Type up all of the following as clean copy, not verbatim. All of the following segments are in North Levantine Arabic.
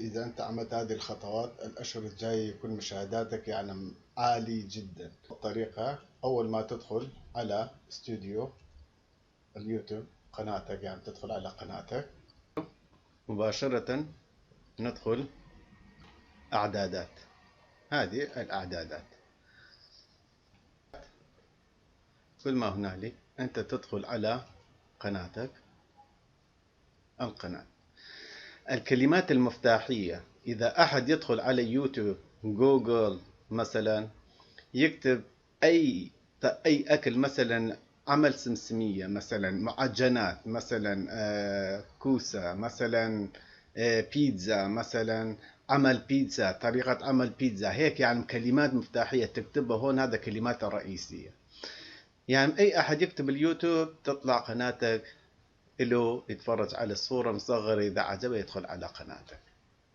إذا أنت عملت هذه الخطوات الأشهر الجاية يكون مشاهداتك يعني عالي جدا. الطريقة أول ما تدخل على استوديو اليوتيوب قناتك، يعني تدخل على قناتك مباشرة، ندخل أعدادات. هذه الأعدادات كل ما هنالك أنت تدخل على قناتك. القناة الكلمات المفتاحية، إذا أحد يدخل على يوتيوب جوجل مثلا يكتب أي أكل، مثلا عمل سمسمية، مثلا معجنات، مثلا كوسة، مثلا بيتزا، مثلا عمل بيتزا، طريقة عمل بيتزا، هيك يعني كلمات مفتاحية تكتبها هون. هذا كلمات الرئيسية، يعني أي أحد يكتب اليوتيوب تطلع قناتك له، يتفرج على الصورة مصغرة، إذا عجبه يدخل على قناتك.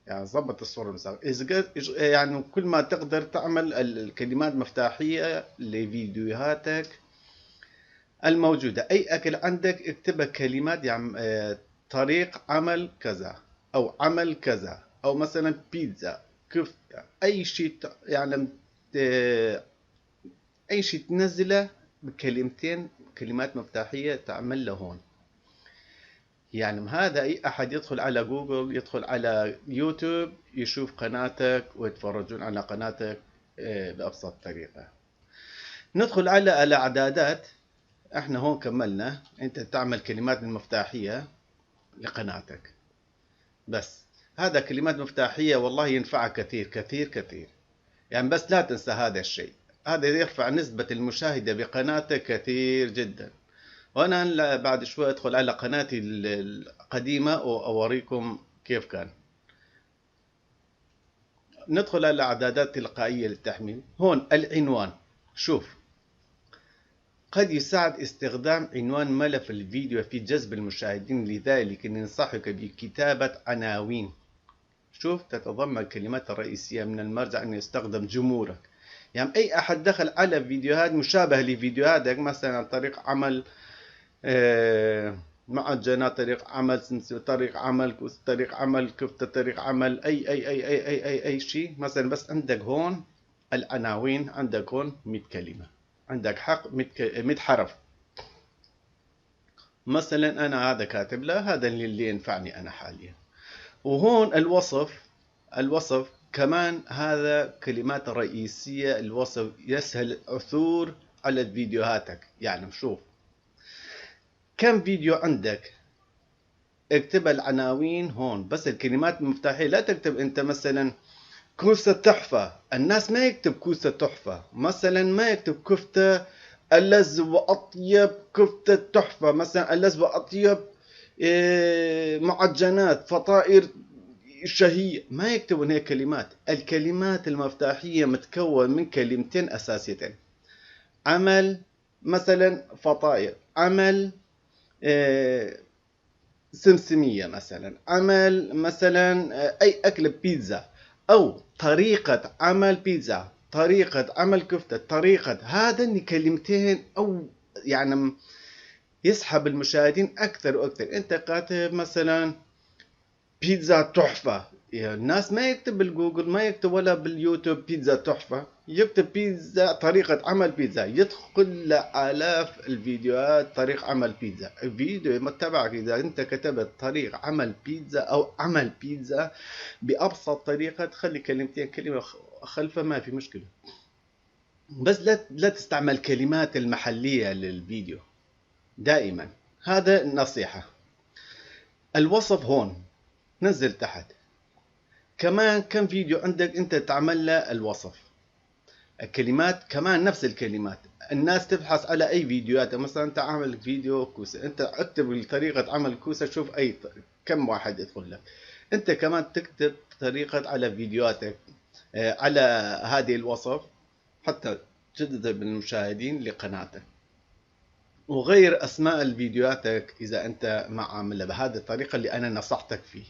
يعني ظبط الصورة المصغرة إذا يعني كل ما تقدر تعمل الكلمات مفتاحية لفيديوهاتك الموجودة. أي أكل عندك اكتبها كلمات، يعني طريق عمل كذا أو عمل كذا، أو مثلا بيتزا، كفتة، أي شيء، يعني أي شيء تنزله بكلمتين كلمات مفتاحية تعمل له هون. يعني هذا أي أحد يدخل على جوجل، يدخل على يوتيوب، يشوف قناتك ويتفرجون على قناتك بأبسط طريقة. ندخل على الإعدادات. احنا هون كملنا، انت تعمل كلمات المفتاحية لقناتك، بس هذا كلمات مفتاحية والله ينفعك كثير كثير كثير، يعني بس لا تنسى هذا الشيء، هذا يرفع نسبة المشاهدة بقناتك كثير جدا. وأنا بعد شوي أدخل على قناتي القديمة وأوريكم كيف كان. ندخل على الإعدادات التلقائية للتحميل. هون العنوان، شوف، قد يساعد استخدام عنوان ملف الفيديو في جذب المشاهدين، لذلك ننصحك بكتابة عناوين. شوف، تتضمن الكلمات الرئيسية من المرجع أن يستخدم جمهورك. يعني أي أحد دخل على فيديوهات مشابهة لفيديوهاتك، مثلا طريق عمل معجنات، طريق عمل سمسم، طريق عمل طريق عمل كفتة، طريق عمل أي أي أي أي أي أي أي شيء مثلا، بس عندك هون العناوين، عندك هون 100 كلمة، عندك حق 100 حرف. مثلا أنا هذا كاتب له، هذا اللي ينفعني أنا حاليا. وهون الوصف، الوصف كمان هذا كلمات رئيسية، الوصف يسهل العثور على فيديوهاتك. يعني شوف كم فيديو عندك، اكتب العناوين هون، بس الكلمات المفتاحية لا تكتب انت مثلا كوسة تحفة، الناس ما يكتب كوسة تحفة، مثلا ما يكتب كفتة ألذ وأطيب كفتة تحفة، مثلا ألذ وأطيب معجنات، فطائر شهية، ما يكتبون هيك كلمات. الكلمات المفتاحية متكون من كلمتين أساسيتين، عمل مثلا فطائر، عمل سمسمية مثلا، عمل مثلا أي أكل بيتزا، أو طريقة عمل بيتزا، طريقة عمل كفتة، طريقة، هذا كلمتين أو يعني يسحب المشاهدين أكثر وأكثر. أنت كاتب مثلا بيتزا تحفة، يعني الناس ما يكتب بالجوجل، ما يكتب ولا باليوتيوب بيتزا تحفة، يكتب بيتزا، طريقة عمل بيتزا، يدخل لآلاف الفيديوهات طريق عمل بيتزا. الفيديو تبعك إذا أنت كتبت طريق عمل بيتزا أو عمل بيتزا بأبسط طريقة، تخلي كلمتين كلمة خلفه ما في مشكلة، بس لا تستعمل كلمات المحلية للفيديو دائما، هذا النصيحة. الوصف هون نزل تحت كمان كم فيديو عندك انت تعمل له الوصف، الكلمات كمان نفس الكلمات، الناس تبحث على اي فيديوهات، مثلا انت عامل فيديو كوسه، انت اكتب طريقه عمل كوسه، شوف اي كم واحد يدخل لك. انت كمان تكتب طريقه على فيديوهاتك على هذه الوصف حتى تجذب المشاهدين لقناتك، وغير اسماء الفيديوهاتك اذا انت ما عاملها بهذه الطريقه اللي انا نصحتك فيه.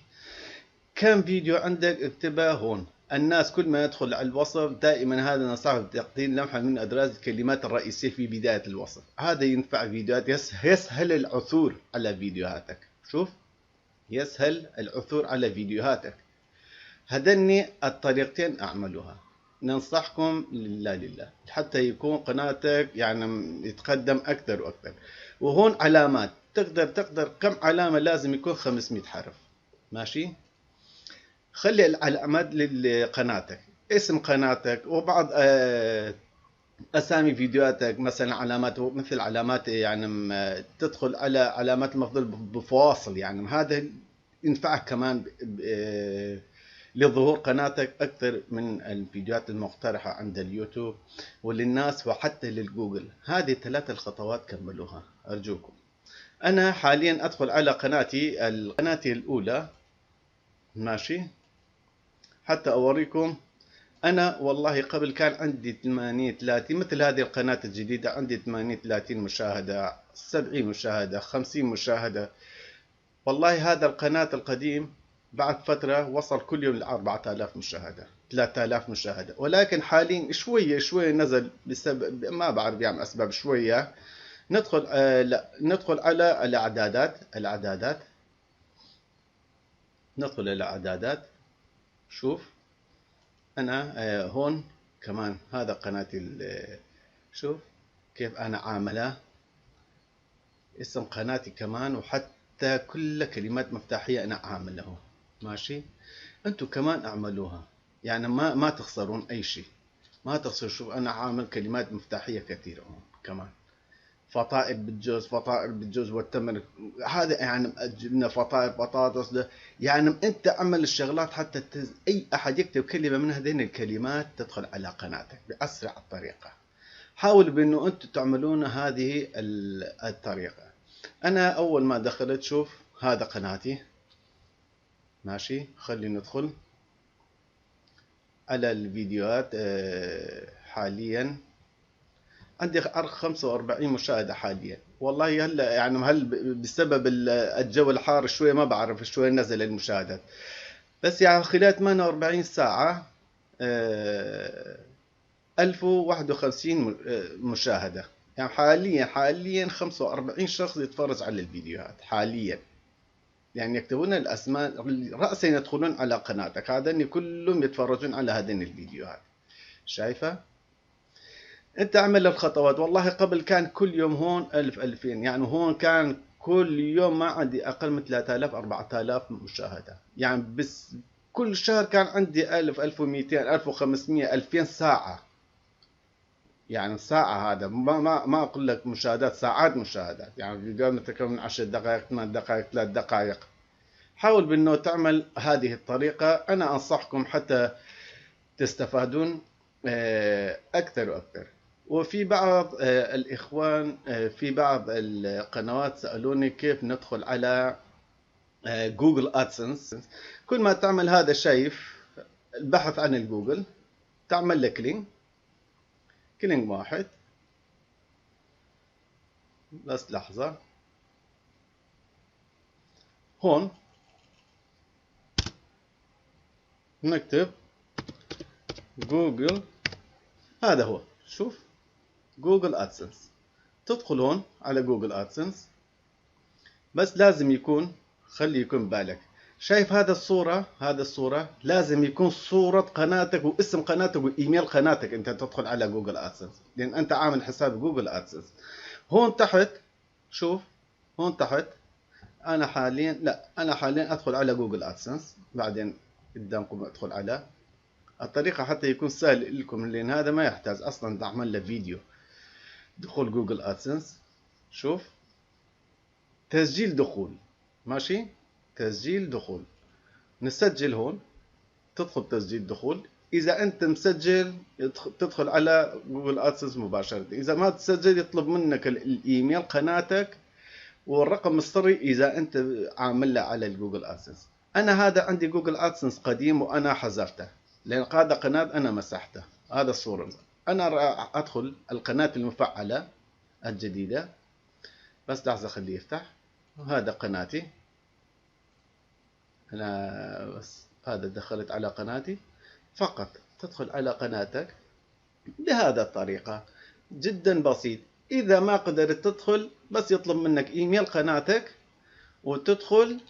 كم فيديو عندك اكتبها هون، الناس كل ما يدخل على الوصف دائما هذا نصحه بتقديم لمحة من أدراج الكلمات الرئيسية في بداية الوصف، هذا ينفع فيديوهات، يسهل العثور على فيديوهاتك. شوف، يسهل العثور على فيديوهاتك. هذني الطريقتين اعملوها، ننصحكم لله لله حتى يكون قناتك يعني يتقدم اكثر واكثر. وهون علامات تقدر كم علامة لازم يكون 500 حرف، ماشي؟ خلي العلامات لقناتك، اسم قناتك وبعض اسامي فيديوهاتك، مثلا علامات مثل علامات يعني تدخل على علامات المفضل بفواصل، يعني هذا ينفعك كمان لظهور قناتك اكثر من الفيديوهات المقترحة عند اليوتيوب وللناس وحتى للجوجل. هذه 3 الخطوات كملوها ارجوكم. انا حاليا ادخل على قناتي الاولى، ماشي، حتى اوريكم. انا والله قبل كان عندي 80 30 مثل هذه القناة الجديدة، عندي 80 30 مشاهدة، 70 مشاهدة، 50 مشاهدة. والله هذا القناة القديم بعد فترة وصل كل يوم ل 4000 مشاهدة، 3000 مشاهدة، ولكن حاليا شوية شوية نزل بسبب ما بعرف يعني أسباب شوية. ندخل لا ندخل على الإعدادات، الإعدادات، ندخل إلى الإعدادات. شوف أنا هون كمان هذا قناتي، شوف كيف أنا عاملها، اسم قناتي كمان، وحتى كل كلمات مفتاحية أنا عاملها، ماشي؟ أنتوا كمان أعملوها، يعني ما تخسرون أي شيء، ما تخسروا. شوف أنا عامل كلمات مفتاحية كثيرة هون كمان، فطائر بالجوز، فطائر بالجوز والتمر، هذا يعني جبنا فطائر بطاطس، يعني أنت أعمل الشغلات حتى أي أحد يكتب كلمة من هذين الكلمات تدخل على قناتك بأسرع الطريقة. حاولوا بأنه أنتم تعملون هذه الطريقة. أنا أول ما دخلت شوف هذا قناتي، ماشي؟ خلينا ندخل على الفيديوهات. حاليا عندي 45 مشاهدة حاليا. والله هلا يعني هل بسبب الجو الحار شوي ما بعرف شوي نزل المشاهدات، بس يعني خلال 48 ساعة 1051 مشاهدة. يعني حاليا 45 شخص يتفرج على الفيديوهات حاليا. يعني يكتبون الأسماء رأسا يدخلون على قناتك، هذين كلهم يتفرجون على هذين الفيديوهات. شايفة؟ انت اعمل الخطوات. والله قبل كان كل يوم هون 1000 2000، يعني هون كان كل يوم ما عندي أقل من 3000 4000 مشاهدة. يعني بس كل شهر كان عندي 1000 1200 1500 2000 ساعة. يعني ساعة هذا ما أقول لك مشاهدات، ساعات مشاهدات. يعني فيديوهات متكون من 10 دقائق، 8 دقائق، 3 دقائق. حاول بأنه تعمل هذه الطريقة. أنا أنصحكم حتى تستفادون أكثر وأكثر. وفي بعض الإخوان في بعض القنوات سألوني كيف ندخل على جوجل أدسنس. كل ما تعمل هذا شايف البحث عن الجوجل، تعمل لك click، click واحد بس، لحظة، هون نكتب جوجل، هذا هو، شوف جوجل أدسنس. تدخل هون على جوجل أدسنس، بس لازم يكون، خلي يكون بالك، شايف هذا الصورة، هذا الصورة لازم يكون صورة قناتك واسم قناتك وإيميل قناتك. أنت تدخل على جوجل أدسنس لأن أنت عامل حساب جوجل أدسنس. هون تحت شوف، هون تحت أنا حاليا، لا أنا حاليا أدخل على جوجل أدسنس، بعدين قدامكم أدخل على الطريقة حتى يكون سهل لكم، لأن هذا ما يحتاج أصلا تعمل له فيديو. دخول جوجل أدسنس، شوف تسجيل دخول، ماشي، تسجيل دخول، نسجل هون، تدخل تسجيل دخول. إذا أنت مسجل تدخل على جوجل أدسنس مباشرة، إذا ما تسجل يطلب منك الإيميل قناتك والرقم السري إذا أنت عامل له على الجوجل أدسنس. أنا هذا عندي جوجل أدسنس قديم وأنا حذفته، لأن هذا قناة أنا مسحته، هذا الصورة. أنا راح أدخل القناة المفعلة الجديدة، بس لحظة خليه يفتح. هذا قناتي أنا، بس هذا دخلت على قناتي فقط. تدخل على قناتك بهذا الطريقة، جدا بسيط. إذا ما قدرت تدخل بس يطلب منك إيميل قناتك وتدخل.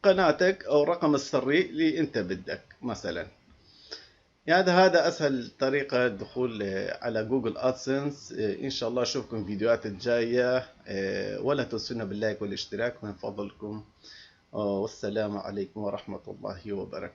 قناتك أو الرقم السري اللي أنت بدك مثلا. يعني هذا أسهل طريقة دخول على جوجل أدسنس. إن شاء الله أشوفكم فيديوهات الجاية، ولا تنسونا باللايك والاشتراك من فضلكم، والسلام عليكم ورحمة الله وبركاته.